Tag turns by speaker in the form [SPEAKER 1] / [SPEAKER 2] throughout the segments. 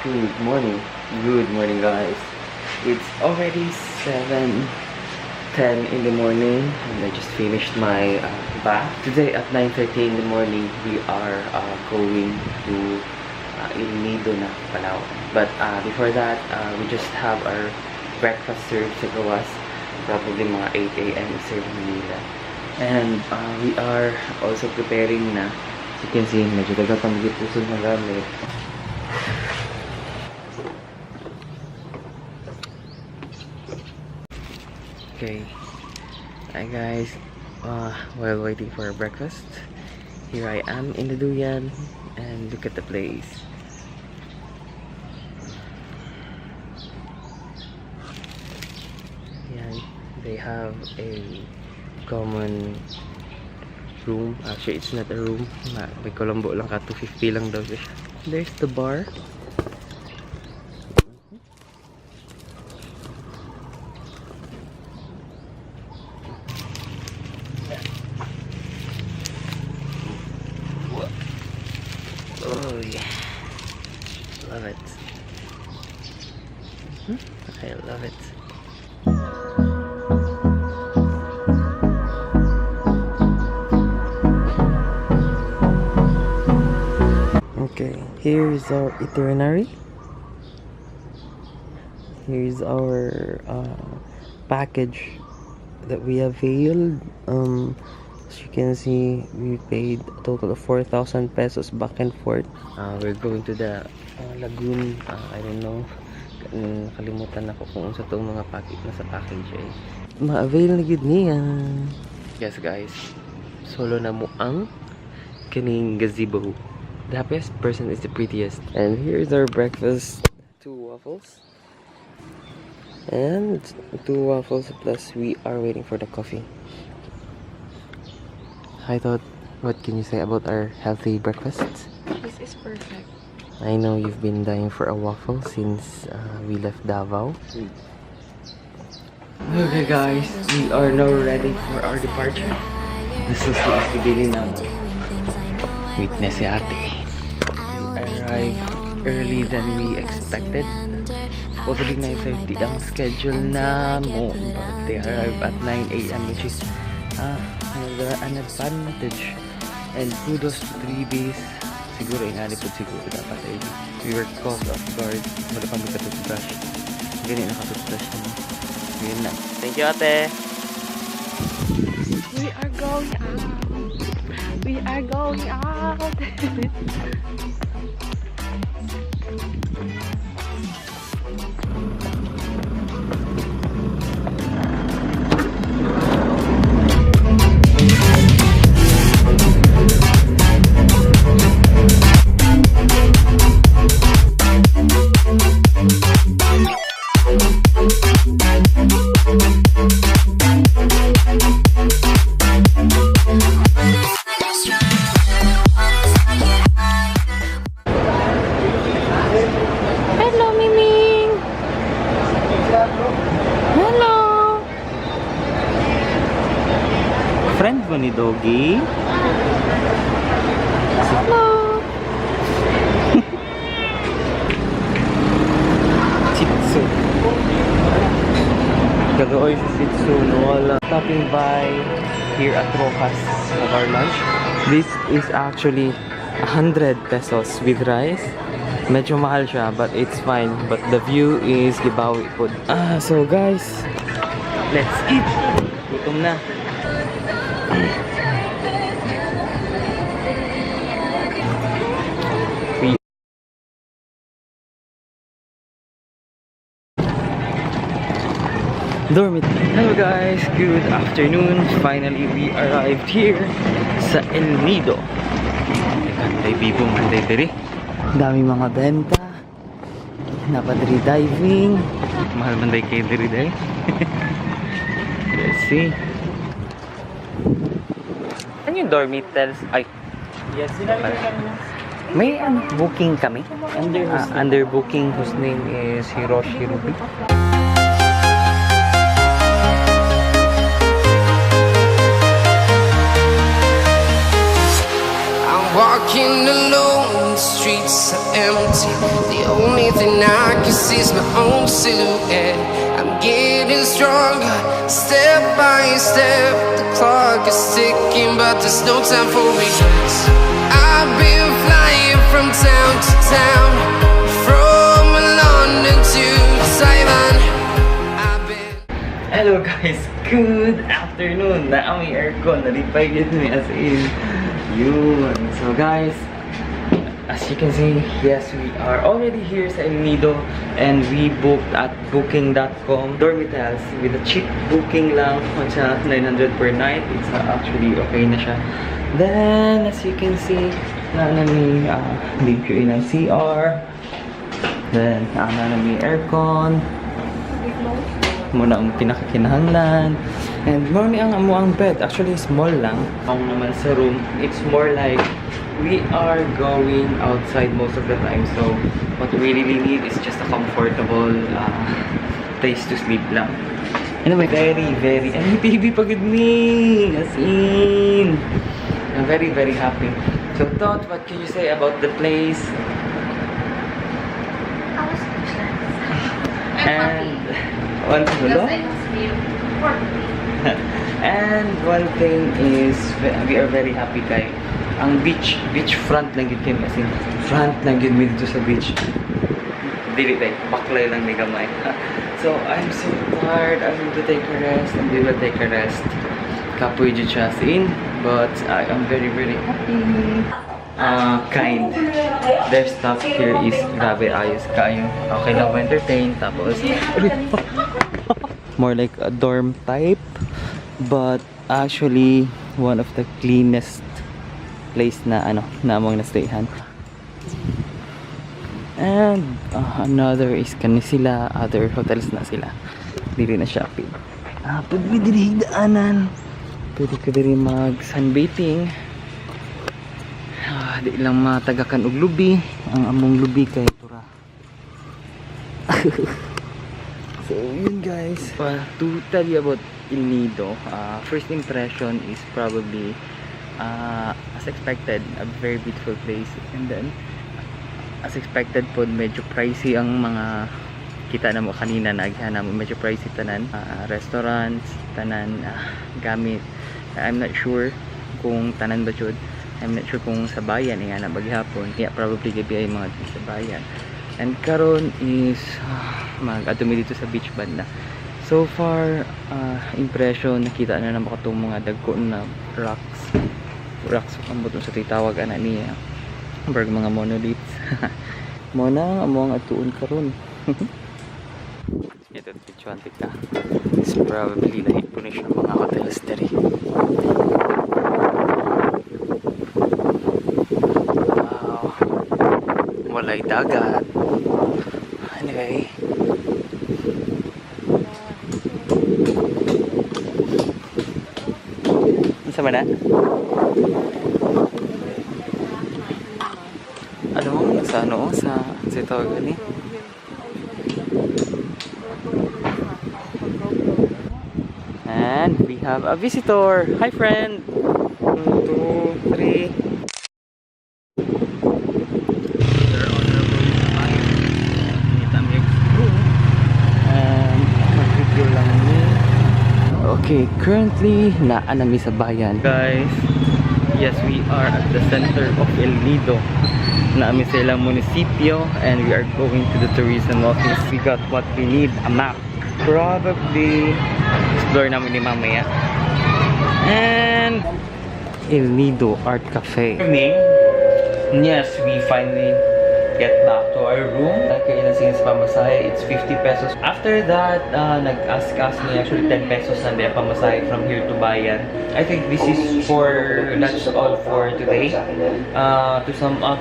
[SPEAKER 1] Good morning. Good morning, guys. It's already 7:10 in the morning and I just finished my bath. Today at 9:30 in the morning, we are going to El Nido na, Palawan. But before that, we just have our breakfast served sa gawas. Probably mga 8 a.m. Serve nila. And we are also preparing na. As you can see, medyo daghan pang gipusod na gamit. Okay. Hi, guys. While waiting for our breakfast, here I am in the Duyan and look at the place. Yeah, they have a common room. Actually, it's not a room. May kulambo lang ka. 250 lang daw siya. There's the bar. Oh yeah. Love it. I love it. Okay, here's our itinerary. Here's our package that we availed. As you can see, we paid a total of 4,000 pesos back and forth. We're going to the lagoon. I don't know. Nakalimutan nako kung unsa tong mga package nasa package eh. Ma-avail na gyud niya. Yes, guys. Solo na mo ang kaning gazebo. The happiest person is the prettiest. And here's our breakfast. Two waffles. And two waffles, plus we are waiting for the coffee. I thought, what can you say about our healthy breakfast?
[SPEAKER 2] This is perfect.
[SPEAKER 1] I know you've been dying for a waffle since we left Davao. Okay, guys, we are now ready for our departure. This is the bili na witness si ate. We arrived early than we expected. Supposed to be 9:30 ang schedule na mo, but they arrived at 9 a.m., which is an advantage. And kudos to 3 days. Siguro ingani po siguro dapat ay we were caught off guard. Wala pa mi ka-toothbrush. Gani naka-toothbrush na. Yun na. Thank you, ate.
[SPEAKER 2] We are going out. We are going out. Hello, Miming. Hello.
[SPEAKER 1] Friend mo ni Doggy?
[SPEAKER 2] Hello.
[SPEAKER 1] Shih Tzu. Gagawin si Shih Tzu, no? Wala. Stopping by here at Rojas of our lunch. This is actually 100 pesos with rice. Medyo mahal siya, but it's fine. But the view is gibawi po. Ah, so guys, let's eat! Gutom na. We Dormit. Hello, guys, good afternoon. Finally, we arrived here sa El Nido. Kanday bibo man day diri. Dami mga benta. Napadri diving. Mahal man day kay diri day. Let's see. Ano yung dormitels? Ay,
[SPEAKER 3] Yes,
[SPEAKER 1] may ano, booking kami?
[SPEAKER 3] Under
[SPEAKER 1] Ah, under booking whose name is Hiroshi Ruby.
[SPEAKER 4] I'm walking alone, the streets are empty. The only thing
[SPEAKER 3] sees my own silhouette. I'm getting stronger, step by step. The clock is ticking, but there's no time for regrets. I've been flying from town to town, from London to Taiwan. I've been.
[SPEAKER 1] Hello guys, good afternoon. Naa may aircon, nalipay gyud mi as in. Yun. So guys, as you can see, yes, we are already here sa El Nido and we booked at booking.com dormitels with a cheap booking lang siya, 900 per night. It's actually okay na siya. Then, as you can see, naa na mi limpyo ilang CR. Then, naa na mi aircon mao na ang pinakakinahanglan. And mao ni ang among bed. Actually, small lang. Ang naman sa room, it's more like we are going outside most of the time. So, what we really need is just a comfortable place to sleep lang. Anyway, very, very, and may TV pa gud mi! As in! I'm very, very happy. So, Tot, what can you say about the place?
[SPEAKER 2] I was speechless. I'm
[SPEAKER 1] And,
[SPEAKER 2] happy.
[SPEAKER 1] One
[SPEAKER 2] Because I can sleep comfortably.
[SPEAKER 1] And one thing is, we are very happy kay ang beach, beach front lang gyud kami, as in front lang gyud mi dito sa beach. Dili tay, baklay lang ni gamay. So, I'm so tired. I need to take a rest and we will take a rest. Kapoy jud siya as in, but I am very, very happy. Kind. Their staff here is grabe ayos kaayo. Okay lang ma-entertain tapos more like a dorm type, but actually one of the cleanest place na ano na among nastayhan. And another is kani sila, other hotels na sila. Dili na siya apil. Ah, pwede diri higdaanan. Pwede ka diri mag sunbathing. Ah, di lang matagakan og lubi. Ang among lubi kay tura. So, yun guys. Well, to tell you about El Nido, first impression is probably, as expected, a very beautiful place. And then, as expected po, medyo pricey ang mga kita na mo kanina na mo, medyo pricey tanan. Restaurants, tanan, gamit. I'm not sure kung tanan ba jud. I'm not sure kung sa bayan nga na maghapon. Yeah, probably gabi ay mga dito sa bayan. And karon is mag-adto mi dito sa beach banda. So far, impression, nakita na naman katong mga dagko na rocks. Rocks ang butong sa titawag ana niya. Berg mga monoliths. Mao na ang among atuon karon. Ito, picture ka. It's probably lahi po ni siya mga hotels diri. Wow. Walay dagat. Anyway. Unsa man na? Ano? Sa ano? Sa tawag ani? And we have a visitor. Hi, friend. One, two, three. We're on our way sa bayan. Ngita mi crew. And mag-video lang mi. Okay, currently naa na mi sa bayan. Guys, yes, we are at the center of El Nido. Naa mi sa ilang munisipyo and we are going to the tourism office. We got what we need, a map. Probably explore namin ni mamaya. And El Nido Art Cafe. Evening. Yes, we finally get back to our room. Okay, ilan sa pamasahe, it's 50 pesos. After that, nag-ask-ask me actually 10 pesos na din pamasahe from here to Bayan. I think this is for, that's all for today. To sum up,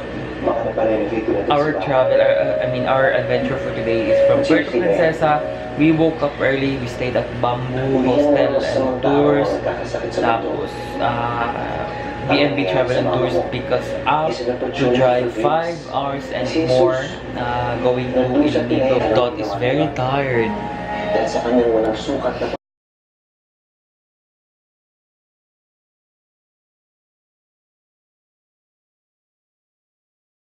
[SPEAKER 1] our travel, I mean our adventure for today is from Puerto Princesa. We woke up early, we stayed at Bamboo Hostel and Tours. Tapos, B&B Travel and Tours pick us up to drive 5 hours and more going to El Nido. Dot is very tired.
[SPEAKER 4] Dahil sa kanyang walang sukat na